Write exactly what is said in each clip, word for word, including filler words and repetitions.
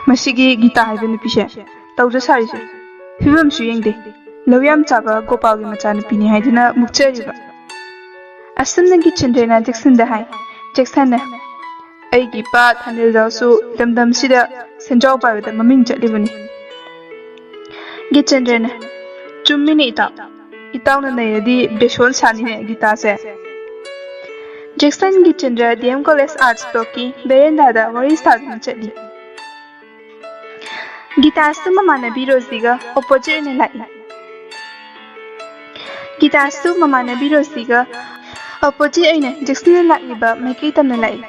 ꯃꯁꯤꯒꯤ ꯒꯤꯇꯥ ꯍꯥꯏꯕ ꯅꯨꯄꯤꯁꯦ ꯇꯧꯖ ꯁꯥꯔꯤꯁꯦ ꯐꯤꯕꯝꯁꯨ ꯌꯦꯡꯗꯦ꯫ ꯂꯧ ꯌꯥꯝ ꯆꯥꯕ ꯒꯣꯄꯥꯜꯒꯤ ꯃꯆꯥꯅꯨꯄꯤꯅꯤ ꯍꯥꯏꯗꯨꯅ ꯃꯨꯛꯆꯔꯤꯕ꯫ ꯑꯁꯨꯝꯅ ꯒꯤꯇꯦꯟꯗ꯭ꯔꯅ ꯖꯦꯛꯁꯟꯗ ꯍꯥꯏ꯫ ꯖꯦꯛꯁꯟꯅ, "ꯑꯩꯒꯤ ꯏꯄꯥ ꯊꯥꯅꯤꯜ ꯔꯥꯎꯁꯨ ꯂꯝꯗꯝꯁꯤꯗ ꯁꯦꯟꯖꯥꯎ ꯄꯥꯏꯕꯗ ꯃꯃꯤꯡ ꯆꯠꯂꯤꯕꯅꯤ"꯫ ꯒꯤꯇꯦꯟꯗ꯭ꯔꯅ, "ꯆꯨꯝꯃꯤꯅꯦ ꯏꯇꯥꯎ꯫ ꯏꯇꯥꯎꯅ ꯅꯩꯔꯗꯤ ꯕꯦꯁꯣꯟ ꯁꯥꯅꯤꯅꯦ ꯒꯤꯇꯥꯁꯦ"꯫ Jackson Gitendra D M college arts ꯕ꯭ꯂꯣꯛꯀꯤ ꯕꯦꯔꯦꯟꯗꯥꯗ ꯋꯥꯔꯤ ꯁꯥꯗꯨꯅ ꯆꯠꯂꯤ꯫ ꯒꯤꯇꯥꯁꯨ ꯃꯃꯥꯟꯅꯕꯤ ꯔꯣꯖꯤꯒ ꯑꯣꯄꯣꯖꯤꯠ ꯑꯣꯏꯅ ꯂꯥꯛꯏ꯫ ꯒꯤꯇꯥꯁꯨ ꯃꯃꯥꯟꯅꯕꯤ ꯔꯣꯖꯤꯒ ꯑꯣꯄꯣꯖꯤꯠ ꯑꯣꯏꯅ ꯖꯦꯛꯁꯟꯅ ꯂꯥꯛꯂꯤꯕ ꯃꯥꯏꯀꯩ ꯇꯝꯅ ꯂꯥꯛꯏ꯫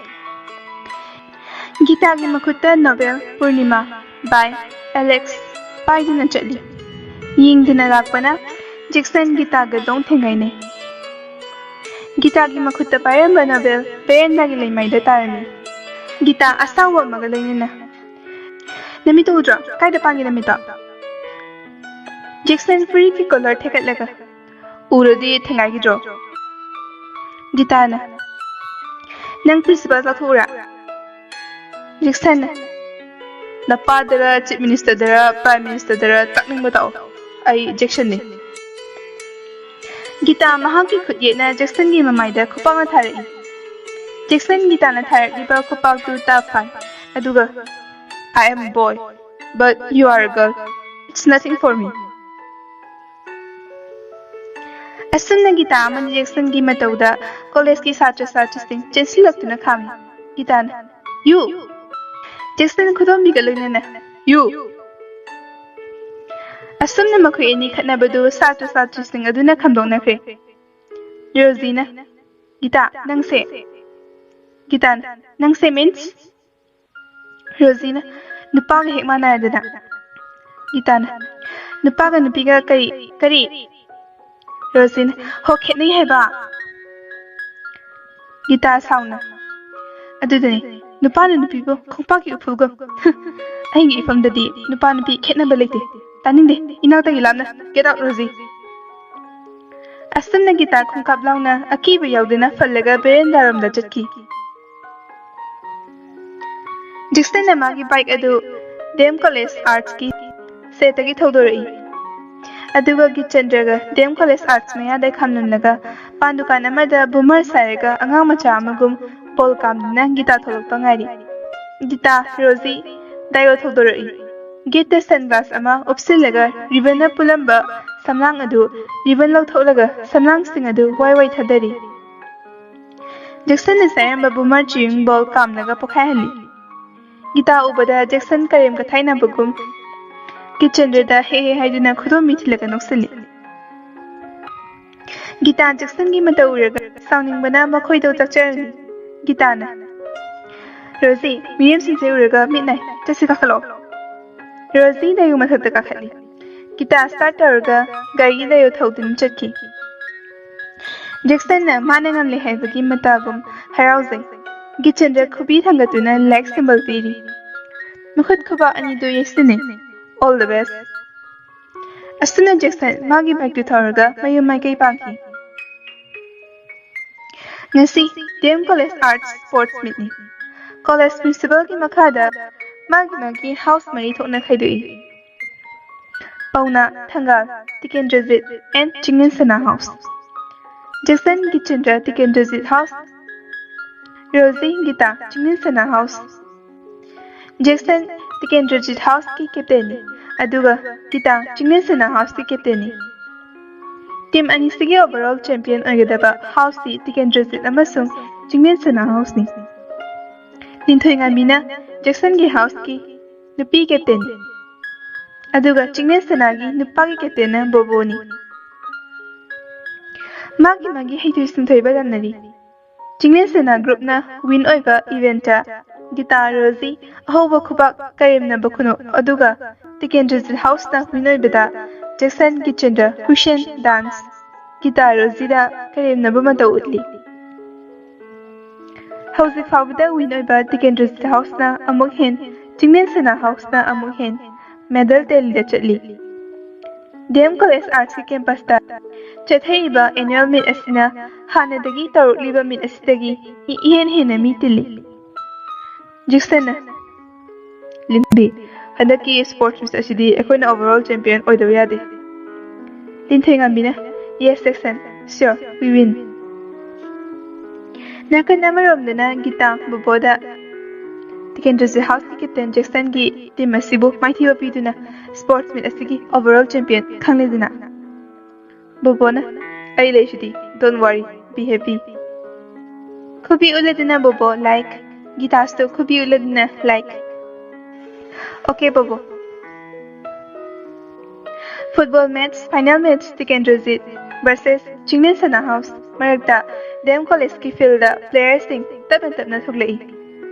ꯒꯤꯇꯥꯒꯤ ꯃꯈꯨꯠꯇ ꯅꯣꯕꯦꯜ ꯄꯨꯔꯅꯤꯃꯥ by Alex ꯄꯥꯏꯗꯨꯅ ꯆꯠꯂꯤ꯫ ꯌꯦꯡꯗꯨꯅ ꯂꯥꯛꯄꯅ ꯖꯦꯛꯁꯟ ꯒꯤꯇꯥꯒ ꯗꯣꯡ ꯊꯦꯡꯒꯥꯏꯅꯩ꯫ ꯒꯤꯇꯥꯒꯤ ꯃꯈꯨꯠꯇ ꯄꯥꯏꯔꯝꯕ ꯅꯣꯕꯦꯜ ꯕꯦꯔꯦꯟꯗꯥꯒꯤ ꯂꯩꯃꯥꯏꯗ ꯇꯥꯔꯝꯃꯤ꯫ ꯒꯤꯇꯥ ꯑꯁꯥꯎꯕ ꯑꯃꯒ ꯂꯣꯏꯅꯅ, "ꯅꯃꯤꯠꯇꯣ ꯎꯗ꯭ꯔꯣ? ꯀꯥꯏꯗ ꯄꯥꯟꯒꯦ ꯅꯃꯤꯠꯇꯣ?" ꯖꯦꯛꯁꯟ ꯐꯨꯔꯤꯠꯀꯤ ꯀꯣꯂꯔ ꯊꯦꯛꯀꯠꯂꯒ, "ꯎꯔꯗꯤ ꯊꯦꯡꯒꯥꯏꯈꯤꯗ꯭ꯔꯣ?" ꯒꯤꯇꯥꯅ, "ꯅꯪ ꯄ꯭ꯔꯤꯟꯁꯤꯄꯥꯜ ꯆꯥꯊꯣꯛꯎꯔꯥ?" ꯖꯦꯛꯁꯟꯅ, "ꯅꯄꯥꯗꯔ, ꯆꯤꯐ ꯃꯤꯅꯤꯁꯇꯔꯗꯔ, ꯄ꯭ꯔꯥꯏꯝ ꯃꯤꯅꯤꯁꯇꯔꯗꯔ ꯇꯥꯛꯅꯤꯡꯕ ꯇꯥꯛꯑꯣ꯫ ꯑꯩ ꯖꯦꯛꯁꯟꯅꯤ"꯫ ꯒꯤꯇꯥ ꯃꯍꯥꯛꯀꯤ ꯈꯨꯠꯌꯦꯠꯅ ꯖꯦꯛꯁꯟꯒꯤ ꯃꯃꯥꯏꯗ ꯈꯨꯄꯥꯛꯅ ꯊꯥꯔꯛꯏ꯫ ꯖꯦꯛꯁꯟ ꯒꯤꯇꯥꯅ ꯊꯥꯔꯛꯂꯤꯕ ꯈꯨꯄꯥꯛꯇꯨ ꯇꯥ ꯐꯥꯏ, ꯑꯗꯨꯒ, "I am boy, but you are a girl. It's nothing for me." ꯑꯁꯨꯝꯅ ꯒꯤꯇꯥ ꯑꯃꯗꯤ ꯖꯦꯛꯁꯟꯒꯤ ꯃꯇꯧꯗ ꯀꯣꯂꯦꯖꯀꯤ ꯁꯥꯇ꯭ꯔ ꯁꯥꯇ꯭ꯔꯤꯁꯤꯡ ꯆꯦꯟꯁꯤꯜꯂꯛꯇꯨꯅ ꯈꯥꯝꯃꯤ꯫ ꯒꯤꯇꯥꯅ, "You!" ꯖꯦꯛꯁꯟ ꯈꯨꯗꯣꯝꯕꯤꯒ ꯂꯣꯏꯅꯅ, "You!" ꯑꯁꯨꯝꯅ ꯃꯈꯣꯏ ꯑꯅꯤ ꯈꯠꯅꯕꯗꯨ ꯁꯥꯇ꯭ꯔ ꯁꯥꯇ꯭ꯔꯤꯁꯤꯡ ꯑꯗꯨꯅ ꯈꯪꯗꯣꯛꯅꯈ꯭ꯔꯦ꯫ ꯔꯣꯖꯤꯅ, "ꯒꯤꯇꯥ, ꯅꯪꯁꯦ?" ꯒꯤꯇꯥꯅ, "ꯅꯪꯁꯦ means?" ꯔꯣꯖꯤꯅ, "ꯅꯨꯄꯥꯒ ꯍꯦꯛ ꯃꯥꯟꯅꯔꯗꯅ"꯫ ꯒꯤꯇꯥꯅ, "ꯅꯨꯄꯥꯒ ꯅꯨꯄꯤꯒ ꯀꯔꯤ, ꯀꯔꯤ?" ꯔꯣꯖꯤꯅ, "ꯍꯣ, ꯈꯦꯠꯅꯩ ꯍꯥꯏꯕ"꯫ ꯒꯤꯇꯥ ꯁꯥꯎꯅ, "ꯑꯗꯨꯗꯅꯤ, ꯅꯨꯄꯥꯅ ꯅꯨꯄꯤꯕꯨ ꯈꯣꯡꯄꯥꯛꯀꯤ ꯎꯐꯨꯜꯒꯨꯝ"꯫ ꯑꯩꯒꯤ ꯏꯐꯝꯗꯗꯤ ꯅꯨꯄꯥ ꯅꯨꯄꯤ ꯈꯦꯠꯅꯕ ꯂꯩꯇꯦ꯫ ꯇꯥꯅꯤꯡꯗꯦ, ꯏꯅꯥꯛꯇꯒꯤ ꯂꯥꯞꯅ꯫ Get out, Rosie. ꯑꯁꯨꯝꯅ ꯒꯤꯇꯥ ꯈꯣꯡꯀꯥꯞ ꯂꯥꯎꯅ ꯑꯀꯤꯕ ꯌꯥꯎꯗꯅ ꯐꯜꯂꯒ ꯕꯦꯔꯦꯟꯗꯥꯔꯣꯝꯗ ꯆꯠꯈꯤ꯫ ꯖꯦꯛꯁꯟꯅ ꯃꯥꯒꯤ ꯕꯥꯏꯛ ꯑꯗꯨ ꯗꯤ ꯑꯦꯝ ꯀꯣꯂꯦꯖ ꯑꯥꯔꯠꯁꯀꯤ ꯁꯦꯠꯇꯒꯤ ꯊꯧꯗꯣꯔꯛꯏ꯫ ꯑꯗꯨꯒ ꯒꯤꯠꯆꯟꯗ꯭ꯔꯒ ꯗꯤ ꯑꯦꯝ ꯀꯣꯂꯦꯖ ꯑꯥꯔꯠꯁ ꯃꯌꯥꯗ ꯈꯥꯝꯂꯝꯂꯒ ꯄꯥꯟ ꯗꯨꯀꯥꯟ ꯑꯃꯗ ꯕꯨꯃꯔ ꯁꯥꯔꯒ ꯑꯉꯥꯡ ꯃꯆꯥ ꯑꯃꯒꯨꯝ ꯕꯣꯜ ꯀꯥꯝꯗꯨꯅ ꯒꯤꯇꯥ ꯊꯣꯛꯂꯛꯄ ꯉꯥꯏꯔꯤ꯫ "ꯒꯤꯇꯥ, ꯔꯣꯖꯤ, ꯗꯥꯏꯑꯣ ꯊꯧꯗꯣꯔꯛꯏ꯫" ꯒꯦꯠꯇ ꯁꯟꯒ꯭ꯂꯥꯁ ꯑꯃ ꯎꯞꯁꯤꯜꯂꯒ ꯔꯤꯕꯟꯅ ꯄꯨꯜꯂꯝꯕ ꯁꯝꯂꯥꯡ ꯑꯗꯨ ꯔꯤꯕꯟ ꯂꯧꯊꯣꯛꯂꯒ ꯁꯝꯂꯥꯡꯁꯤꯡ ꯑꯗꯨ ꯋꯥꯏ ꯋꯥꯏ ꯊꯥꯗꯔꯤ꯫ ꯖꯦꯛꯁꯟꯅ ꯁꯥꯏꯔꯝꯕ ꯕꯨꯃꯔ ꯆꯤꯌꯨꯡ ꯕꯣꯜ ꯀꯥꯝꯂꯒ ꯄꯣꯈꯥꯏꯍꯜꯂꯤ꯫ ꯒꯤꯇꯥ ꯎꯕꯗ ꯖꯦꯛꯁꯟ ꯀꯔꯦꯝ ꯀꯊꯥꯏꯅꯕꯒꯨꯝ ꯒꯤꯠꯆꯟꯗ꯭ꯔꯗ ꯍꯦ ꯍꯦ ꯍꯥꯏꯗꯨꯅ ꯈꯨꯗꯣꯝꯕꯤ ꯊꯤꯜꯂꯒ ꯅꯣꯛꯁꯤꯜꯂꯤ꯫ ꯒꯤꯇꯥ ꯖꯦꯛꯁꯟꯒꯤ ꯃꯇꯧ ꯎꯔꯒ ꯁꯥꯎꯅꯤꯡꯕꯅ ꯃꯈꯣꯏꯗꯣ ꯆꯥꯛꯆꯔꯅꯤ꯫ ꯒꯤꯇꯥꯅ, "ꯔꯣꯖꯤ, ꯃꯤꯔꯦꯝꯁꯤꯡꯁꯦ ꯎꯔꯒ ꯃꯤꯠ ꯅꯥꯏ꯫ ꯆꯠꯁꯤ, ꯀꯥꯈꯠꯂꯛꯑꯣ꯫" ꯔꯣꯖꯤ ꯗꯥꯏꯑꯣ ꯃꯊꯛꯇ ꯀꯥꯈꯠꯂꯤ꯫ ꯒꯤꯇꯥ ꯁ꯭ꯇꯥꯔꯠ ꯇꯧꯔꯒ ꯒꯥꯔꯤ ꯗꯥꯏꯑꯣ ꯊꯧꯗꯨꯅ ꯆꯠꯈꯤ꯫ ꯖꯦꯛꯁꯟꯅ ꯃꯥꯅ ꯉꯝꯂꯦ ꯍꯥꯏꯕꯒꯤ ꯃꯇꯥꯒꯨꯝ ꯍꯔꯥꯎꯖꯩ꯫ ꯒꯤꯠꯆꯟꯗ꯭ꯔ ꯈꯨꯕꯤ ꯊꯥꯡꯒꯠꯇꯨꯅ ꯂꯥꯏꯛ ꯁꯤꯝꯕꯜ ꯄꯤꯔꯤ꯫ ꯃꯈꯨꯠ ꯈꯨꯕꯥꯛ ꯑꯅꯤꯗꯨ ꯌꯩꯁꯤꯟꯅꯩ꯫ "All the best꯫" ꯑꯁꯨꯝꯅ ꯖꯦꯛꯁꯟ ꯃꯥꯒꯤ ꯕꯥꯏꯛꯇꯨ ꯊꯧꯔꯒ ꯃꯌꯨꯝ ꯃꯥꯏꯀꯩ ꯄꯥꯡꯈꯤ꯫ ꯉꯁꯤ D M college arts sports ꯃꯤꯠꯅꯤ꯫ ꯀꯣꯂꯦꯖ ꯄ꯭ꯔꯤꯟꯁꯤꯄꯜꯒꯤ ꯃꯈꯥꯗ ꯃꯥꯒꯤ ꯃꯥꯒꯤ ꯍꯥꯎꯁ ꯃꯔꯤ ꯊꯣꯛꯅ ꯈꯥꯏꯗꯣꯛꯏ꯫ Pauna, Thangal, Tikendrajit and Chinglensana house. Jackson, Gitchandra, Tikendrajit house. Roji, Gita, Chinglensana house. Jackson Tikendrajit ꯍꯥꯎꯁꯀꯤ ꯀꯦꯞꯇꯦꯟꯅꯤ, ꯑꯗꯨꯒ ꯒꯤꯇꯥ ꯆꯤꯡꯂꯦꯟꯁꯅꯥ ꯍꯥꯎꯁꯀꯤ ꯀꯦꯞꯇꯦꯟꯅꯤ꯫ ꯇꯤꯝ ꯑꯅꯤꯁꯤꯒꯤ ꯑꯣꯚꯔꯑꯣꯜ ꯆꯦꯝꯄꯤꯌꯟ ꯑꯣꯏꯒꯗꯕ ꯍꯥꯎꯁꯇꯤ ꯇꯤꯀꯦꯟꯗ꯭ꯔꯖꯤꯠ ꯑꯃꯁꯨꯡ ꯆꯤꯡꯂꯦꯟꯁꯅꯥ ꯍꯥꯎꯁꯅꯤ꯫ ꯂꯤꯟꯊꯣꯏꯉꯥꯝꯕꯤꯅ ꯖꯦꯛꯁꯟꯒꯤ ꯍꯥꯎꯁꯀꯤ ꯅꯨꯄꯤ ꯀꯦꯞꯇꯦꯟꯅꯤ, ꯑꯗꯨꯒ ꯆꯤꯡꯂꯦꯟꯁꯅꯥꯒꯤ ꯅꯨꯄꯥꯒꯤ ꯀꯦꯞꯇꯦꯟꯅ ꯕꯣꯕꯣꯅꯤ꯫ ꯃꯥꯒꯤ ꯃꯥꯒꯤ ꯍꯩꯊꯣꯏ ꯁꯤꯡꯊꯣꯏꯕ ꯇꯥꯟꯅꯔꯤ꯫ ꯆꯤꯡꯂꯦꯟꯁꯅꯥ ꯒ꯭ꯔꯨꯞꯅ ꯋꯤꯟ ꯑꯣꯏꯕ ꯏꯚꯦꯟꯠꯇ ꯒꯤꯇꯥ, ꯔꯣꯖꯤ ꯑꯍꯧꯕ ꯈꯨꯕꯥꯛ ꯀꯔꯦꯝꯅꯕ ꯈꯨꯅꯣꯛ, ꯑꯗꯨꯒ ꯇꯤꯀꯦꯟꯗ꯭ꯔꯖꯤꯠ ꯍꯥꯎꯁꯅ ꯋꯤꯟ ꯑꯣꯏꯕꯗ ꯖꯦꯛꯁꯟ, ꯒꯤꯠꯆꯟꯗ꯭ꯔ, ꯍꯨꯏꯁꯦꯟ, ꯗꯥꯟꯁ, ꯒꯤꯇꯥ, ꯔꯣꯖꯤꯗ ꯀꯔꯦꯝꯅꯕ ꯃꯇꯧ ꯎꯠꯂꯤ꯫ ꯍꯧꯖꯤꯛ ꯐꯥꯎꯕꯗ ꯋꯤꯟ ꯑꯣꯏꯕ ꯇꯤꯀꯦꯟꯗ꯭ꯔꯖꯤꯠ ꯍꯥꯎꯁꯅ ꯑꯃꯨꯛ ꯍꯦꯟ ꯆꯤꯡꯂꯦꯟ ꯁꯅꯥ ꯍꯥꯎꯁꯅ ꯑꯃꯨꯛ ꯍꯦꯟ ꯃꯦꯗꯜ ꯇꯦꯂꯤꯗ ꯆꯠꯂꯤ꯫ ꯗꯤ ꯑꯦꯝ ꯀꯣꯂꯦꯖ ꯑꯥꯔꯠꯁꯀꯤ ꯀꯦꯝꯄꯁꯇ ꯆꯠꯊꯔꯤꯕ ꯑꯦꯅꯨꯋꯦꯜ ꯃꯤꯠ ꯑꯁꯤꯅ ꯍꯥꯟꯅꯗꯒꯤ ꯇꯧꯔꯛꯂꯤꯕ ꯃꯤꯠ ꯑꯁꯤꯗꯒꯤ ꯏꯍꯦꯟ ꯍꯦꯟꯅ ꯃꯤ ꯇꯤꯜꯂꯤ꯫ ꯖꯦꯛꯁꯟꯅ, ꯂꯤꯟꯊꯣꯏꯉꯝꯕꯤ, ꯍꯟꯗꯛꯀꯤ ꯁ꯭ꯄꯣꯔꯠꯁ ꯃꯤꯠ ꯑꯁꯤꯗꯤ ꯑꯩꯈꯣꯏꯅ ꯑꯣꯚꯔꯑꯣꯜ ꯆꯦꯝꯄꯤꯌꯟ ꯑꯣꯏꯗꯕ ꯌꯥꯗꯦ꯫ ꯂꯤꯟꯊꯣꯏꯉꯝꯕꯤꯅ, Yes, Jackson, sure, we win. ꯅꯥꯀꯟ ꯑꯃꯔꯣꯝꯗꯅ ꯒꯤꯇꯥ ꯕꯣꯕꯣꯗ ꯇꯤꯀꯦꯟꯗ꯭ꯔꯖꯤꯠ ꯍꯥꯎꯁꯀꯤ ꯀꯦꯞꯇꯦꯟ ꯖꯦꯛꯁꯟꯒꯤ ꯇꯤꯝ ꯑꯁꯤꯕꯨ ꯃꯥꯏꯊꯤꯕ ꯄꯤꯗꯨꯅ ꯁ꯭ꯄꯣꯔꯠꯁ ꯃꯤꯠ ꯑꯁꯤꯒꯤ ꯑꯣꯚꯔꯑꯣꯜ ꯆꯦꯝꯄꯤꯌꯟ ꯈꯪꯂꯦꯗꯅ꯫ ꯕꯣꯕꯣꯅ, "ꯑꯩ ꯂꯩꯁꯤꯗꯤ, don't worry, be happy." ꯈꯨꯕꯤ ꯎꯠꯂꯗꯨꯅ ꯕꯣꯕꯣ, like. ꯒꯤꯇꯥꯁꯇꯨ ꯈꯨꯕꯤ ꯎꯠꯂꯗꯨꯅ, like. Okay, Bobo. Football match, final match, Tikendrajit versus Chinglensana house ꯃꯔꯛꯇ ꯗꯤ ꯑꯦꯝ ꯀꯣꯂꯦꯖꯀꯤ ꯐꯤꯜꯗ ꯄ꯭ꯂꯦꯌꯔꯁꯤꯡ ꯇꯞꯅ ꯇꯞꯅ ꯊꯣꯛꯂꯛꯏ꯫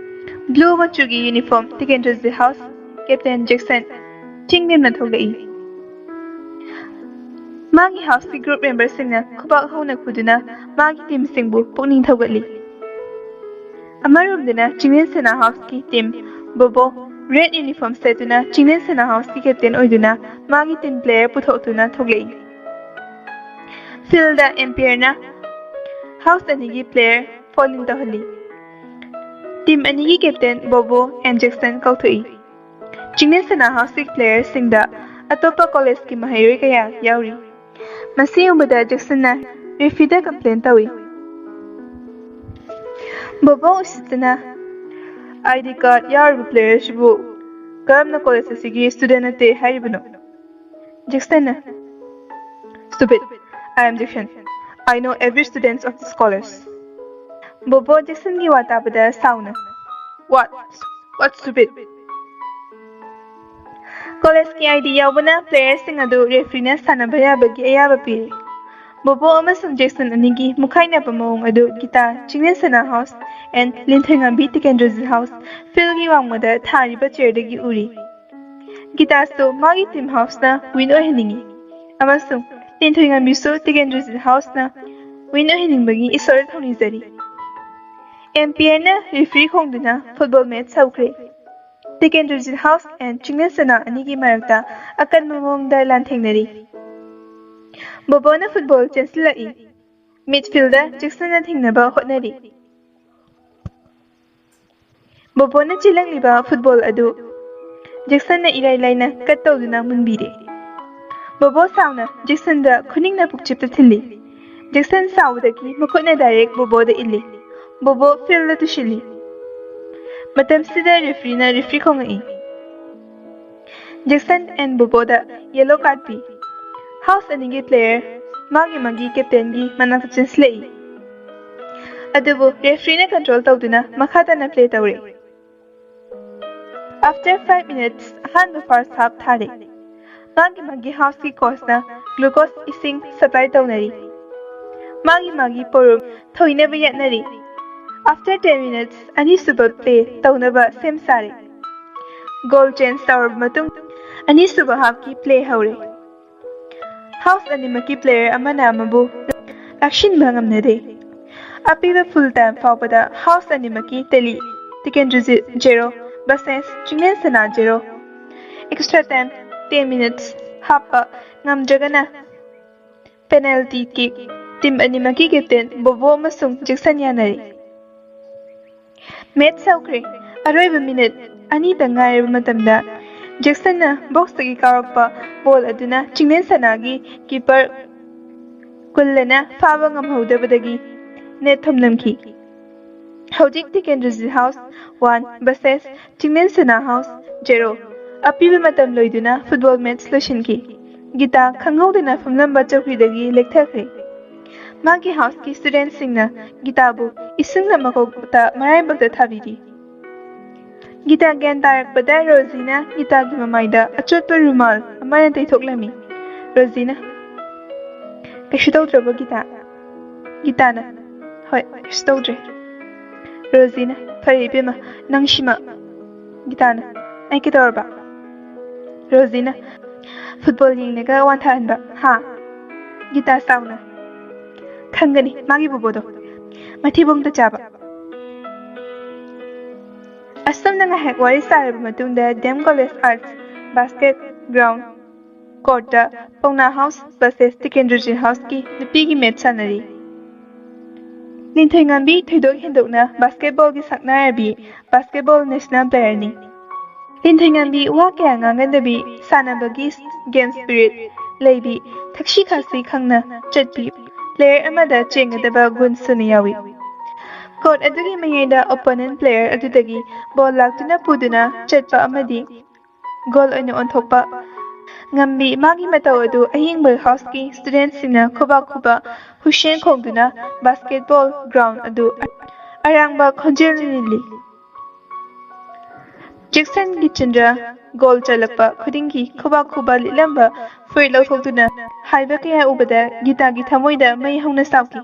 ꯕ꯭ꯂꯨ ꯃꯆꯨꯒꯤ uniform Tikendrajit house captain Jackson ꯆꯤꯡ ꯅꯦꯝꯅ ꯊꯣꯛꯂꯛꯏ꯫ ꯃꯥꯒꯤ ꯍꯥꯎꯁꯀꯤ ꯒ꯭ꯔꯨꯞ ꯃꯦꯝꯕꯔꯁꯤꯡꯅ ꯈꯨꯕꯥꯛ ꯍꯧꯅ ꯈꯨꯗꯨꯅ ꯃꯥꯒꯤ ꯇꯤꯝꯁꯤꯡꯕꯨ ꯄꯨꯛꯅꯤꯡ ꯊꯧꯒꯠꯂꯤ꯫ ꯑꯃꯔꯣꯝꯗꯅ ꯆꯤꯡꯂꯦꯟ ꯁꯅꯥ ꯍꯥꯎꯁꯀꯤ ꯇꯤꯝ ꯕꯣꯕꯣ ꯔꯦꯗ ꯌꯨꯅꯤꯐꯣꯔꯝ ꯁꯦꯠꯇꯨꯅ ꯆꯤꯡꯂꯦꯟ ꯁꯅꯥ ꯍꯥꯎꯁꯀꯤ ꯀꯦꯞꯇꯦꯟ ꯑꯣꯏꯗꯨꯅ ꯃꯥꯒꯤ ꯇꯤꯝ ꯄ꯭ꯂꯦꯌꯔ ꯄꯨꯊꯣꯛꯇꯨꯅ ꯊꯣꯛꯂꯛꯏ꯫ ꯐꯤꯜꯗ ꯑꯦꯝꯄꯤꯌꯔꯅ ꯍꯥꯎꯁ ꯑꯅꯤꯒꯤ ꯄ꯭ꯂꯦꯌꯔ ꯐꯣꯜ ꯏꯟ ꯇꯧꯍꯜꯂꯤ꯫ ꯇꯤꯝ ꯑꯅꯤꯒꯤ ꯀꯦꯞꯇꯦꯟ ꯕꯣꯕꯣ ꯑꯦꯟ ꯖꯦꯛꯁꯟ ꯀꯧꯊꯣꯛꯏ꯫ ꯆꯤꯡꯂꯦꯟ ꯁꯅꯥ ꯍꯥꯎꯁꯀꯤ ꯄ꯭ꯂꯦꯌꯔꯁꯤꯡꯗ ꯑꯇꯣꯞꯄ ꯀꯣꯂꯦꯖꯀꯤ ꯃꯍꯩꯔꯣꯏ ꯀꯌꯥ ꯌꯥꯎꯔꯤ꯫ ꯃꯁꯤ ꯎꯕꯗ ꯖꯦꯛꯁꯟꯅ ꯔꯦꯐ꯭ꯔꯤꯗ ꯀꯝꯄ꯭ꯂꯦꯟ ꯇꯧꯏ꯫ ꯕꯣꯕꯣ ꯎꯁꯤꯠꯇꯅ, "ꯑꯥꯏ ꯗꯤ ꯀꯥꯔꯗ ꯌꯥꯎꯔꯤꯕ ꯄ꯭ꯂꯦꯌꯔꯁꯤꯕꯨ ꯀꯔꯝꯅ ꯀꯣꯂꯦꯖ ꯑꯁꯤꯒꯤ ꯁ꯭ꯇꯨꯗꯦꯟ ꯅꯠꯇꯦ ꯍꯥꯏꯔꯤꯕꯅꯣ?" ꯖꯦꯛꯁꯟꯅ, "Stupid. I am Jackson. I know every student of this college." ꯕꯣꯕꯣ ꯖꯦꯛꯁꯟꯒꯤ ꯋꯥ ꯇꯥꯕꯗ ꯁꯥꯎꯅ, "What? What stupid?" ꯀꯣꯂꯦꯖꯀꯤ ꯑꯥꯏ ꯗꯤ ꯌꯥꯎꯕꯅ ꯄ꯭ꯂꯦꯌꯔꯁꯤꯡ ꯑꯗꯨ ꯔꯦꯐ꯭ꯔꯤꯅ ꯁꯥꯟꯅꯕ ꯌꯥꯕꯒꯤ ꯑꯌꯥꯕ ꯄꯤꯔꯤ꯫ ꯕꯣꯕꯣ ꯑꯃꯁꯨꯡ ꯖꯦꯛꯁꯟ ꯑꯅꯤꯒꯤ ꯃꯨꯈꯥꯏꯅꯕ ꯃꯑꯣꯡ ꯑꯗꯨ ꯒꯤꯇꯥ, ꯆꯤꯡꯂꯦꯟ ꯁꯅꯥ ꯍꯥꯎꯁ, ꯑꯦꯟ ꯂꯤꯟꯊꯣꯏꯉꯝꯕꯤ, ꯇꯤꯀꯦꯟꯗ꯭ꯔꯖꯤꯠ ꯍꯥꯎꯁ ꯐꯤꯜꯒꯤ ꯋꯥꯡꯃꯗ ꯊꯥꯔꯤꯕ ꯆꯤꯌꯔꯗꯒꯤ ꯎꯔꯤ꯫ ꯒꯤꯇꯥꯁꯨ ꯃꯥꯒꯤ ꯇꯤꯝ ꯍꯥꯎꯁꯅ ꯋꯤꯟ ꯑꯣꯏꯍꯟꯅꯤꯡꯏ ꯑꯃꯁꯨꯡ ꯂꯤꯟꯊꯣꯏꯉꯝꯕꯤꯁꯨ ꯇꯤꯀꯦꯟꯗ꯭ꯔꯖꯤꯠ ꯍꯥꯎꯁꯅ ꯋꯤꯟ ꯑꯣꯏꯍꯟꯅꯤꯡꯕꯒꯤ ꯏꯁꯣꯔꯗ ꯊꯧꯅꯤꯖꯔꯤ꯫ ꯑꯦꯝꯄꯤꯌꯔꯅ ꯔꯦꯐ꯭ꯔꯤ ꯈꯣꯡꯗꯨꯅ ꯐꯨꯠꯕꯣꯜ ꯃꯦꯠꯆ ꯍꯧꯈ꯭ꯔꯦ꯫ Tekendrojit House and ꯆꯤꯡꯂꯦꯟ ꯁꯅꯥ ꯑꯅꯤꯒꯤ ꯃꯔꯛꯇ ꯑꯀꯟꯕ ꯃꯑꯣꯡꯗ ꯂꯥꯟꯊꯦꯡꯅꯔꯤ꯫ ꯕꯣꯕꯣꯅ ꯐꯨꯠꯕꯣꯜ ꯆꯦꯟꯁꯤꯜꯂꯛꯏ꯫ ꯃꯤꯗꯐꯤꯜꯗ ꯖꯦꯛꯁꯟꯅ ꯊꯦꯡꯅꯕ ꯍꯣꯠꯅꯔꯤ꯫ ꯕꯣꯕꯣꯅ ꯆꯦꯜꯂꯛꯂꯤꯕ ꯐꯨꯠꯕꯣꯜ ꯑꯗꯨ ꯖꯦꯛꯁꯟꯅ ꯏꯔꯥꯏ ꯂꯥꯏꯅ ꯀꯠ ꯇꯧꯗꯨꯅ ꯃꯨꯟꯕꯤꯔꯦ꯫ ꯕꯣꯕꯣ ꯁꯥꯎꯅ ꯖꯦꯛꯁꯟꯗ ꯈꯨꯅꯤꯡꯅ ꯄꯨꯛꯆꯤꯞꯇ ꯊꯤꯜꯂꯤ꯫ Jackson ꯁꯥꯎꯕꯗꯒꯤ ꯃꯈꯨꯠꯅ direct ꯕꯣꯕꯣꯗ ꯏꯜꯂꯤ꯫ ꯕꯣꯕꯣ ꯐꯤꯜꯗ ꯇꯨꯁꯤꯜꯂꯤ꯫ ꯃꯇꯝꯁꯤꯗ ꯔꯦꯐ꯭ꯔꯤꯅ ꯔꯦꯐ꯭ꯔꯤ ꯈꯣꯡꯉꯛꯏ꯫ ꯖꯦꯛꯁꯟ ꯑꯦꯟ ꯕꯣꯕꯣꯗ ꯌꯦꯂꯣ ꯀꯥꯔꯗ ꯄꯤ꯫ ꯍꯥꯎꯁ ꯑꯅꯤꯒꯤ ꯄ꯭ꯂꯦꯌꯔ ꯃꯥꯒꯤ ꯃꯥꯒꯤ ꯀꯦꯞꯇꯦꯟꯒꯤ ꯃꯅꯥꯛꯇ ꯆꯦꯟꯁꯤꯜꯂꯛꯏ꯫ ꯑꯗꯨꯕꯨ ꯔꯦꯐ꯭ꯔꯤꯅ ꯀꯟꯇ꯭ꯔꯣꯜ ꯇꯧꯗꯨꯅ ꯃꯈꯥ ꯇꯥꯅ ꯄ꯭ꯂꯦ ꯇꯧꯔꯦ꯫ After five minutes, ꯑꯍꯥꯟꯕ ꯐꯥꯔꯁ ꯍꯥꯐ ꯊꯥꯔꯦ꯫ ꯃꯥꯒꯤ ꯃꯥꯒꯤ ꯍꯥꯎꯁꯀꯤ ꯀꯣꯆꯅ ꯒ꯭ꯂꯨꯀꯣꯁ ꯏꯁꯤꯡ ꯁꯄ꯭ꯂꯥꯏ ꯇꯧꯅꯔꯤ꯫ ꯃꯥꯒꯤ ꯃꯥꯒꯤ ꯄꯣꯔꯨꯝ ꯊꯣꯏꯅꯕ ꯌꯥꯠꯅꯔꯤ꯫ After ten minutes, ꯑꯅꯤꯁꯨꯕ ꯄ꯭ꯂꯦ ꯇꯧꯅꯕ ꯁꯦꯝ ꯁꯥꯔꯦ꯫ ꯒꯣꯜ ꯆꯦꯟꯖ ꯇꯧꯔꯕ ꯃꯇꯨꯡ ꯑꯅꯤꯁꯨꯕ ꯍꯥꯐꯀꯤ ꯄ꯭ꯂꯦ ꯍꯧꯔꯦ꯫ ꯍꯥꯎꯁ ꯑꯅꯤꯃꯛꯀꯤ ꯄ꯭ꯂꯦꯌꯔ ꯑꯃꯅ ꯑꯃꯕꯨ ꯂꯥꯛꯁꯤꯟꯕ ꯉꯝꯅꯗꯦ꯫ ꯑꯄꯤꯕ ꯐꯨꯜ ꯇꯥꯏꯝ ꯐꯥꯎꯕꯗ ꯍꯥꯎꯁ ꯑꯅꯤꯃꯛꯀꯤ ꯇꯦꯂꯤ ꯇꯤꯀꯦꯟꯗ꯭ꯔꯖꯤꯠ ꯖꯦꯔꯣ ꯚꯔꯁꯦꯁ ꯆꯤꯡꯂꯦꯟ ꯁꯅꯥ zero. Extra time ten minutes ꯍꯥꯞꯄ ꯉꯝꯗ꯭ꯔꯒꯅ ꯄꯦꯅꯥꯜꯇꯤ ꯀꯤꯛ ꯇꯤꯝ ꯑꯅꯤꯃꯛꯀꯤ ꯀꯦꯞꯇꯦꯟ ꯕꯣꯕꯣ ꯑꯃꯁꯨꯡ ꯖꯦꯛꯁꯟ ꯌꯥꯅꯔꯤ꯫ ꯃꯦꯠꯁ ꯍꯧꯈ꯭ꯔꯦ꯫ ꯑꯔꯣꯏꯕ ꯃꯤꯅꯤꯠ ꯑꯅꯤꯇ ꯉꯥꯏꯔꯕ ꯃꯇꯝꯗ ꯖꯦꯛꯁꯟꯅ ꯕꯣꯛꯁꯇꯒꯤ ꯀꯥꯎꯔꯛꯄ ꯕꯣꯜ ꯑꯗꯨꯅ ꯆꯤꯡꯂꯦꯟ ꯁꯅꯥꯒꯤ ꯀꯤꯄꯔ ꯀꯨꯜꯂꯅ ꯐꯥꯕ ꯉꯝꯍꯧꯗꯕꯗꯒꯤ ꯅꯦꯠ ꯊꯣꯝꯂꯝꯈꯤ꯫ ꯍꯧꯖꯤꯛ Tikendrajit house one versus Chinglensana house zero. ꯑꯄꯤꯕ ꯃꯇꯝ ꯂꯣꯏꯗꯨꯅ ꯐꯨꯠꯕꯣꯜ ꯃꯦꯠꯁ ꯂꯣꯏꯁꯤꯟꯈꯤ꯫ ꯒꯤꯇꯥ ꯈꯪꯍꯧꯗꯅ ꯐꯝꯂꯝꯕ ꯆꯧꯀ꯭ꯔꯤꯗꯒꯤ ꯂꯦꯛꯊꯈ꯭ꯔꯦ꯫ ꯃꯥꯒꯤ ꯍꯥꯎꯁꯀꯤ ꯁ꯭ꯇꯨꯗꯦꯟꯠꯁꯤꯡꯅ ꯒꯤꯇꯥꯕꯨ ꯏꯁꯤꯡꯅ ꯃꯀꯣꯛꯇ ꯃꯔꯥꯏꯕꯛꯇ ꯊꯥꯕꯤꯔꯤ꯫ ꯒꯤꯇꯥ ꯒ꯭ꯌꯥꯟ ꯇꯥꯔꯛꯄꯗ ꯔꯣꯖꯤꯅ ꯒꯤꯇꯥꯒꯤ ꯃꯃꯥꯏꯗ ꯑꯆꯣꯠꯄ ꯔꯨꯃꯥꯜ ꯑꯃꯅ ꯇꯩꯊꯣꯛꯂꯝꯃꯤ꯫ ꯔꯣꯖꯤꯅ, "ꯀꯩꯁꯨ ꯇꯧꯗ꯭ꯔꯕꯣ ꯒꯤꯇꯥ?" ꯒꯤꯇꯥꯅ, "ꯍꯣꯏ, ꯀꯩꯁꯨ ꯇꯧꯗ꯭ꯔꯦ꯫" ꯔꯣꯖꯤꯅ, "ꯐꯔꯦ ꯏꯕꯦꯝꯃ, ꯅꯪ ꯁꯤꯃ꯫" ꯒꯤꯇꯥꯅ, "ꯑꯩ ꯀꯩꯗꯧꯔꯕ?" ꯔꯣꯖꯤꯅ, "ꯐꯨꯠꯕꯣꯜ ꯌꯦꯡꯂꯒ ꯋꯥꯟꯊꯍꯟꯕ, ꯍꯥ?" ꯒꯤꯇꯥ ꯁꯥꯎꯅ, "ꯈꯪꯒꯅꯤ ꯃꯥꯒꯤ ꯕꯣꯕꯣꯗꯣ, ꯃꯊꯤꯕꯣꯡꯗ ꯆꯥꯕ꯫" ꯑꯁꯨꯝꯅ ꯉꯥꯏꯍꯥꯛ ꯋꯥꯔꯤ ꯁꯥꯔꯕ ꯃꯇꯨꯡꯗ D M college arts basket ground ꯀꯣꯔꯠꯇ ꯄꯥꯎꯅꯥ ꯍꯥꯎꯁ ꯚꯔꯁꯦꯁ ꯇꯤꯀꯦꯟꯗ꯭ꯔꯖꯤꯠ ꯍꯥꯎꯁꯀꯤ ꯅꯨꯄꯤꯒꯤ ꯃꯦꯠꯆ ꯁꯥꯟꯅꯔꯤ꯫ ꯂꯤꯟꯊꯣꯏꯉꯥꯝꯕꯤ ꯊꯣꯏꯗꯣꯛ ꯍꯦꯟꯗꯣꯛꯅ ꯕꯥꯁꯀꯦꯠꯕꯣꯜꯒꯤ ꯁꯛꯅꯥꯏꯔꯕꯤ, ꯕꯥꯁꯀꯦꯠꯕꯣꯜ ꯅꯦꯁꯅꯦꯜ ꯄ꯭ꯂꯦꯌꯔꯅꯤ꯫ ꯂꯤꯟꯊꯣꯏꯉꯥꯝꯕꯤ ꯋꯥ ꯀꯌꯥ ꯉꯥꯡꯒꯟꯗꯕꯤ, ꯁꯥꯟꯅꯕꯒꯤ ꯒꯦꯝ ꯁ꯭ꯄꯤꯔꯤꯠ ꯂꯩꯕꯤ, ꯊꯛꯁꯤ ꯈꯥꯁꯤ ꯈꯪꯅ ꯆꯠꯄꯤ, ꯄ꯭ꯂꯦꯌꯔ ꯑꯃꯗ ꯆꯦꯟꯒꯗꯕ ꯒꯨꯟ ꯁꯨꯅ ꯌꯥꯎꯏ꯫ ꯀꯣꯔꯠ ꯑꯗꯨꯒꯤ ꯃꯌꯥꯏꯗ ꯑꯣꯄꯣꯅꯦꯟꯠ ꯄ꯭ꯂꯦꯌꯔ ꯑꯗꯨꯗꯒꯤ ꯕꯣꯜ ꯂꯥꯛꯇꯨꯅ ꯄꯨꯗꯨꯅ ꯆꯠꯄ ꯑꯃꯗꯤ ꯒꯣꯜ ꯑꯣꯏꯅ ꯑꯣꯟꯊꯣꯛꯄ ꯉꯝꯕꯤ꯫ ꯃꯥꯒꯤ ꯃꯇꯧ ꯑꯗꯨ ꯑꯌꯦꯡꯕ ꯍꯥꯎꯁꯀꯤ ꯁ꯭ꯇꯨꯗꯦꯟꯠꯁꯤꯡꯅ ꯈꯨꯕꯥꯛ ꯈꯨꯕꯥꯛ ꯍꯨꯏꯁꯦꯟ ꯈꯣꯡꯗꯨꯅ ꯕꯥꯁꯀꯦꯠꯕꯣꯜ ꯒ꯭ꯔꯥꯎꯟ ꯑꯗꯨ ꯑꯔꯥꯡꯕ ꯈꯣꯟꯖꯦꯜꯅ ꯅꯤꯜꯂꯤ꯫ ꯖꯦꯛꯁꯟ ꯒꯤꯆꯟꯗ꯭ꯔ ꯒꯣꯜ ꯆꯜꯂꯛꯄ ꯈꯨꯗꯤꯡꯒꯤ ꯈꯨꯕꯥꯛ ꯈꯨꯕꯥꯛ ꯂꯤꯠꯂꯝꯕ ꯐꯨꯔꯤꯠ ꯂꯧꯊꯣꯛꯇꯨꯅ ꯍꯥꯏꯕ ꯀꯌꯥ ꯎꯕꯗ ꯒꯤꯇꯥꯒꯤ ꯊꯃꯣꯏꯗ ꯃꯩ ꯍꯧꯅ ꯁꯥꯎꯈꯤ꯫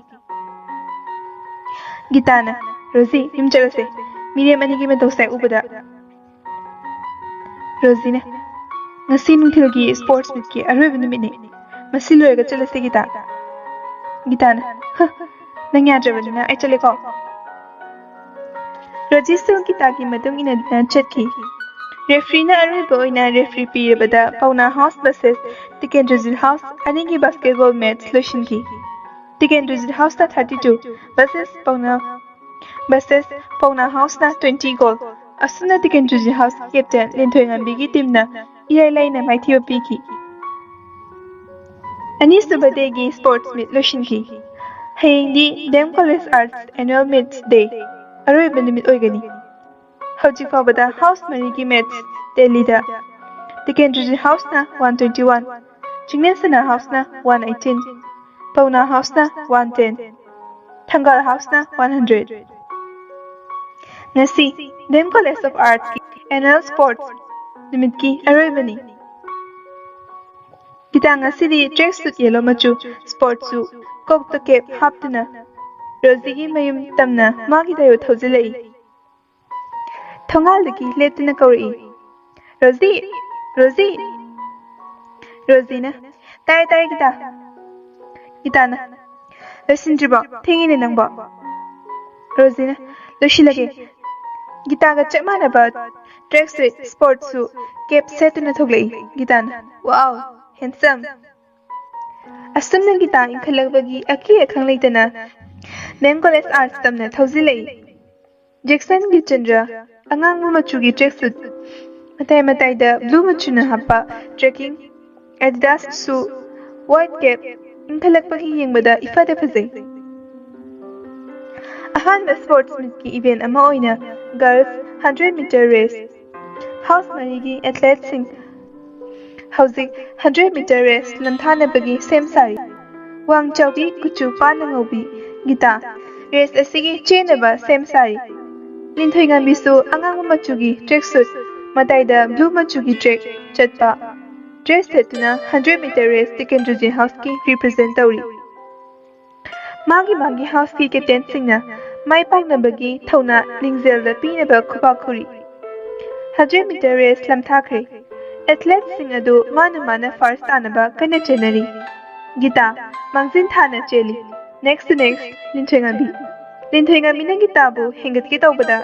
ꯒꯤꯇꯥꯅ, "ꯔꯣꯖꯤ, ꯌꯨꯝ ꯆꯠꯂꯁꯦ꯫ ꯃꯤꯔꯦꯝ ꯑꯅꯤꯒꯤ ꯃꯇꯧꯁꯦ ꯎꯕꯗ"꯫ ꯔꯣꯖꯤꯅ, "ꯉꯁꯤ ꯅꯨꯡꯊꯤꯜꯒꯤ ꯁ꯭ꯄꯣꯔꯠꯁ ꯃꯤꯠꯀꯤ ꯑꯔꯣꯏꯕ ꯅꯨꯃꯤꯠꯅꯤ꯫ ꯃꯁꯤ ꯂꯣꯏꯔꯒ ꯆꯠꯂꯁꯤ, ꯒꯤꯇꯥ"꯫ ꯒꯤꯇꯥꯅ, "ꯍ, ꯅꯪ ꯌꯥꯗ꯭ꯔꯕꯅꯤꯅ ꯑꯩ ꯆꯠꯂꯦꯀꯣ"꯫ ꯔꯣꯖꯤꯁꯨ ꯒꯤꯇꯥꯒꯤ ꯃꯇꯨꯡ ꯏꯟꯅꯗꯨꯅ ꯆꯠꯈꯤ꯫ ꯔꯦꯐ꯭ꯔꯤꯅ ꯑꯔꯣꯏꯕ ꯑꯣꯏꯅ ꯔꯦꯐ꯭ꯔꯤ ꯄꯤꯔꯕꯗ ꯄꯥꯎꯅꯥ ꯍꯥꯎꯁ ꯚꯔꯁꯦꯁ ꯇꯤꯀꯦꯟꯗ꯭ꯔꯖꯤꯠ ꯍꯥꯎꯁ ꯑꯅꯤꯒꯤ ꯕꯥꯁꯀꯦꯠꯕꯣꯜ ꯃꯦꯠꯆ ꯂꯣꯏꯁꯤꯟꯈꯤ꯫ ꯇꯤꯀꯦꯟꯗ꯭ꯔꯖꯤꯠ ꯍꯥꯎꯁꯅ ꯊꯥꯔꯇꯤ ꯇꯨ ꯚꯔꯁꯦꯁ ꯄꯥꯎꯅꯥ, ꯚꯔꯁꯦꯁ ꯄꯥꯎꯅꯥ ꯍꯥꯎꯁꯅ ꯇ꯭ꯋꯦꯟꯇꯤ ꯒꯣꯜ꯫ ꯑꯁꯨꯝꯅ ꯇꯤꯀꯦꯟꯗ꯭ꯔꯖꯤꯠ ꯍꯥꯎꯁ ꯀꯦꯞꯇꯦꯟ ꯂꯤꯟꯊꯣꯏꯉꯥꯝꯕꯤꯒꯤ ꯇꯤꯝꯅ ꯏꯔꯥꯏ ꯂꯥꯏꯅ ꯃꯥꯏꯊꯤꯕ ꯄꯤꯈꯤ꯫ ꯑꯅꯤꯁꯨꯕ ꯗꯦꯒꯤ ꯁ꯭ꯄꯣꯔꯠꯁ ꯃꯤꯠ ꯂꯣꯏꯁꯤꯟꯈꯤ꯫ ꯍꯌꯦꯡꯗꯤ D M college arts annual meets day, ꯑꯔꯣꯏꯕ ꯅꯨꯃꯤꯠ ꯑꯣꯏꯒꯅꯤ꯫ ꯍꯧꯖꯤꯛ ꯐꯥꯎꯕꯗ ꯍꯥꯎꯁ ꯃꯔꯤꯒꯤ ꯃꯦꯠꯆ ꯇꯦꯂꯤꯗ ꯇꯤꯀꯦꯟꯗ꯭ꯔꯖꯤꯠ ꯍꯥꯎꯁꯅ one twenty one, Chinglen Sana ꯍꯥꯎꯁꯅ ꯋꯥꯟ ꯑꯩꯠꯇꯤꯟ, ꯄꯥꯎꯅꯥ ꯍꯥꯎꯁꯅ ꯋꯥꯟ ꯇꯦꯟ, ꯊꯪꯒꯥꯜ ꯍꯥꯎꯁꯅ ꯋꯥꯟ ꯍꯟꯗ꯭ꯔꯦꯠ꯫ ꯉꯁꯤ ꯗꯤ ꯑꯦꯝ ꯀꯣꯂꯦꯖ ꯑꯣꯐ ꯑꯥꯔꯠꯁꯀꯤ ꯑꯦꯅꯨꯋꯦꯜ ꯁ꯭ꯄꯣꯔꯠꯁ ꯅꯨꯃꯤꯠꯀꯤ ꯑꯔꯣꯏꯕꯅꯤ꯫ ꯒꯤꯇꯥ ꯉꯁꯤꯗꯤ ꯇ꯭ꯔꯦꯛ ꯁꯨꯠ ꯌꯦꯜꯂꯣ ꯃꯆꯨ ꯁ꯭ꯄꯣꯔꯠꯁ ꯁꯨ, ꯀꯣꯛꯇ ꯀꯦꯞ ꯍꯥꯞꯇꯨꯅ ꯔꯣꯖꯤꯒꯤ ꯃꯌꯨꯝ ꯇꯝꯅ ꯃꯥꯒꯤ ꯗꯥꯏꯌꯣ ꯊꯧꯖꯤꯜꯂꯛꯏ꯫ ꯊꯣꯡꯒꯥꯜꯗꯒꯤ ꯂꯦꯞꯇꯅ ꯀꯧꯔꯛꯏ, "ꯔꯣꯖꯤ! ꯔꯣꯖꯤ!" ꯔꯣꯖꯤꯅ, "ꯇꯥꯏ, ꯇꯥꯏ, ꯒꯤꯇꯥ꯫" ꯒꯤꯇꯥꯅ, "ꯂꯣꯏꯁꯤꯟꯗ꯭ꯔꯤꯕꯣ? ꯊꯦꯡꯉꯤꯅꯦ ꯅꯪꯕꯣ꯫" ꯔꯣꯖꯤꯅ, "ꯂꯣꯏꯁꯤꯜꯂꯒꯦ꯫ ꯒꯤꯇꯥꯒ ꯆꯞ ꯃꯥꯟꯅꯕ track suit, sports shoe, cap ꯁꯦꯠꯇꯨꯅ ꯊꯣꯛꯂꯛꯏ꯫ ꯒꯤꯇꯥꯅ, "Wow, handsome!" ꯑꯁꯨꯝꯅ ꯒꯤꯇꯥ ꯏꯟꯈꯠꯂꯛꯄꯒꯤ ꯑꯀꯤ ꯑꯈꯪ ꯂꯩꯇꯅ ꯃꯦꯝ ꯀꯣꯂꯦꯖ ꯑꯥꯔꯠꯁ ꯇꯝꯅ ꯊꯧꯖꯤꯜꯂꯛꯏ꯫ ꯖꯦꯛꯁꯟ ꯒꯤꯆꯟꯗ꯭ꯔ ꯑꯉꯥꯡꯕ ꯃꯆꯨꯒꯤ track suit, ꯃꯇꯥꯏ ꯃꯇꯥꯏꯗ blue ꯃꯆꯨꯅ ꯍꯥꯞꯄ trekking, Adidas shoe, white cap, ꯏꯟꯈꯠꯂꯛꯄꯒꯤ ꯌꯦꯡꯕꯗ ꯏꯐꯗ ꯐꯖꯩ꯫ ꯑꯍꯥꯟꯕ sports meetꯀꯤ event ꯑꯃ ꯑꯣꯏꯅ girls hundred meter race, house ꯃꯔꯤꯒꯤ athleteꯁꯤꯡ ꯍꯧꯖꯤꯛ hundred meter race ꯂꯝꯊꯥꯅꯕꯒꯤ ꯁꯦꯝ ꯁꯥꯔꯤ꯫ ꯋꯥꯡ ꯆꯥꯎꯕꯤ, ꯀꯨꯆꯨ ꯄꯥꯅ ꯉꯧꯕꯤ ꯒꯤꯇꯥ race ꯑꯁꯤꯒꯤ ꯆꯦꯟꯅꯕ ꯁꯦꯝ ꯁꯥꯔꯤ꯫ ꯂꯤꯟꯊꯣꯏꯉꯝꯕꯤꯁꯨ ꯑꯉꯥꯡꯕ ꯃꯆꯨꯒꯤ track suit, ꯃꯇꯥꯏꯗ blue ꯃꯆꯨꯒꯤ track ꯆꯠꯄ dress ꯁꯦꯠꯇꯨꯅ hundred meter race Tikendrajit ꯍꯥꯎꯁꯀꯤ represent ꯇꯧꯔꯤ꯫ ꯃꯥꯒꯤ ꯃꯥꯒꯤ ꯍꯥꯎꯁꯀꯤ ꯀꯦꯞꯇꯦꯟꯁꯤꯡꯅ ꯃꯥꯏ ꯄꯥꯛꯅꯕꯒꯤ ꯊꯧꯅꯥ ꯂꯤꯡꯖꯦꯜꯗ ꯄꯤꯅꯕ ꯈꯨꯕꯥꯛ ꯈꯨꯔꯤ꯫ Hundred meter race ꯂꯝꯊꯥꯈ꯭ꯔꯦ꯫ Athleteꯁꯤꯡ ꯑꯗꯨ ꯃꯥꯅ ꯃꯥꯅ first ꯇꯥꯅꯕ ꯀꯟꯅ ꯆꯦꯟꯅꯔꯤ꯫ ꯒꯤꯇꯥ ꯃꯥꯡꯖꯤꯟ ꯊꯥꯅ ꯆꯦꯜꯂꯤ꯫ Next to next, ꯂꯤꯟꯊꯣꯏꯉꯝꯕꯤ꯫ ꯂꯤꯟꯊꯣꯏꯉꯝꯕꯤꯅ ꯒꯤꯇꯥꯕꯨ ꯍꯦꯟꯒꯠꯀꯦ ꯇꯧꯕꯗ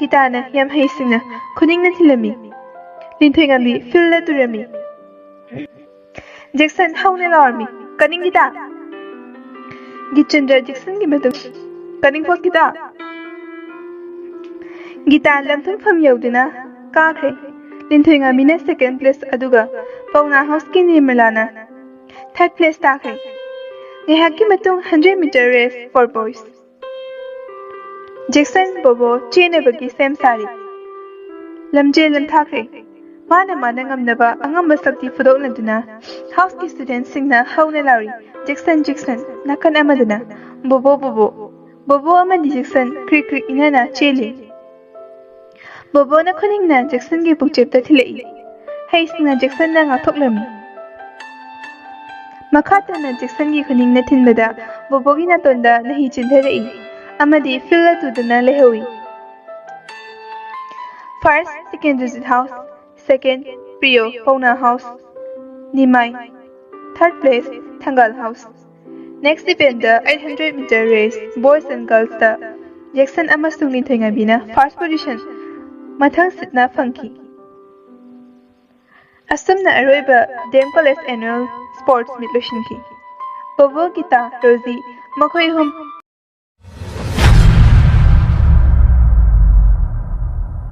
ꯒꯤꯇꯥꯅ ꯌꯥꯝ ꯍꯩꯁꯤꯡꯅ ꯈꯨꯅꯤꯡꯅ ꯊꯤꯜꯂꯝꯃꯤ꯫ ꯂꯤꯟꯊꯣꯏꯉꯝꯕꯤ fieldꯗ ꯇꯨꯔꯝꯃꯤ꯫ ꯖꯦꯛꯁꯟ ꯍꯧꯅ ꯂꯥꯎꯔꯝꯃꯤ, "ꯀꯅꯤꯡꯒꯤꯗ!" ꯒꯤꯆꯟꯗ꯭ꯔ ꯖꯦꯛꯁꯟꯒꯤ ꯃꯇꯨꯡ, "ꯀꯅꯤꯡꯄꯣꯠꯀꯤꯗ!" ꯒꯤꯇꯥ ꯂꯝꯊꯨꯡꯐꯝ ꯌꯧꯗꯨꯅ ꯀꯥꯈ꯭ꯔꯦ꯫ ꯂꯤꯟꯊꯣꯏꯉꯝꯕꯤꯅ second place ꯑꯗꯨꯒ ꯄꯧꯅꯥ ꯍꯥꯎꯁꯀꯤ ꯅꯤꯔꯃꯂꯥꯅ third place ꯇꯥꯈ꯭ꯔꯦ꯫ ꯉꯥꯏꯍꯥꯛꯀꯤ ꯃꯇꯨꯡ hundred meter race for boys꯫ Jackson Bobo ꯆꯦꯟꯅꯕꯒꯤ ꯁꯦꯝ ꯁꯥꯔꯤ꯫ ꯂꯝꯖꯦꯜ ꯂꯝꯊꯥꯈ꯭ꯔꯦ꯫ ꯃꯥꯅ ꯃꯥꯅ ꯉꯝꯅꯕ ꯑꯉꯝꯕ ꯁꯛꯇꯤ ꯐꯨꯗꯣꯛꯅꯗꯨꯅ ꯍꯥꯎꯁꯀꯤ ꯁ꯭ꯇꯨꯗꯦꯟꯠꯁꯤꯡꯅ ꯍꯧꯅ ꯂꯥꯎꯔꯤ, "ꯖꯦꯛꯁꯟ, ꯖꯦꯛꯁꯟ!" ꯅꯥꯀꯟ ꯑꯃꯗꯅ, "ꯕꯣꯕꯣ, ꯕꯣꯕꯣ!" ꯕꯣꯕꯣ ꯑꯃꯗꯤ ꯖꯦꯛꯁꯟ ꯀ꯭ꯔꯤꯛ ꯀ꯭ꯔꯤꯛ ꯏꯟꯅꯅ ꯆꯦꯜꯂꯤ꯫ ꯕꯣꯕꯣꯅ ꯈꯨꯅꯤꯡꯅ ꯖꯦꯛꯁꯟꯒꯤ ꯄꯨꯛꯆꯦꯞꯇ ꯊꯤꯜꯂꯛꯏ꯫ ꯍꯩꯁꯤꯡꯅ ꯖꯦꯛꯁꯟꯅ ꯉꯥꯛꯊꯣꯛꯂꯝꯃꯤ꯫ ꯃꯈꯥ ꯇꯥꯅ ꯖꯦꯛꯁꯟꯒꯤ ꯈꯨꯅꯤꯡꯅ ꯊꯤꯟꯕꯗ ꯕꯣꯕꯣꯒꯤ ꯅꯥꯇꯣꯟꯗ ꯅꯍꯤ ꯆꯦꯟꯊꯔꯛꯏ ꯑꯃꯗꯤ ꯐꯤꯜꯗ ꯇꯨꯗꯨꯅ ꯂꯩꯍꯧꯏ꯫ First, Tikendrajit house. Second, Priyo Paona house, ꯅꯤꯃꯥꯏ꯫ Third place, Thangal house. Next event, the eight hundred meter race, boys and girls ꯇ ꯖꯦꯛꯁꯟ ꯑꯃꯁꯨꯡ ꯂꯤꯟꯊꯣꯏꯉꯥꯏꯕꯤꯅ first position ꯃꯊꯪ ꯁꯤꯠꯅ ꯐꯪꯈꯤ꯫ ꯑꯁꯨꯝꯅ ꯑꯔꯣꯏꯕ ꯗꯤ M college annual sports meet ꯂꯣꯏꯁꯤꯟꯈꯤ꯫ ꯄꯣꯕꯣ, ꯒꯤꯇꯥ, ꯔꯣꯖꯤ ꯃꯈꯣꯏ ꯑꯍꯨꯝ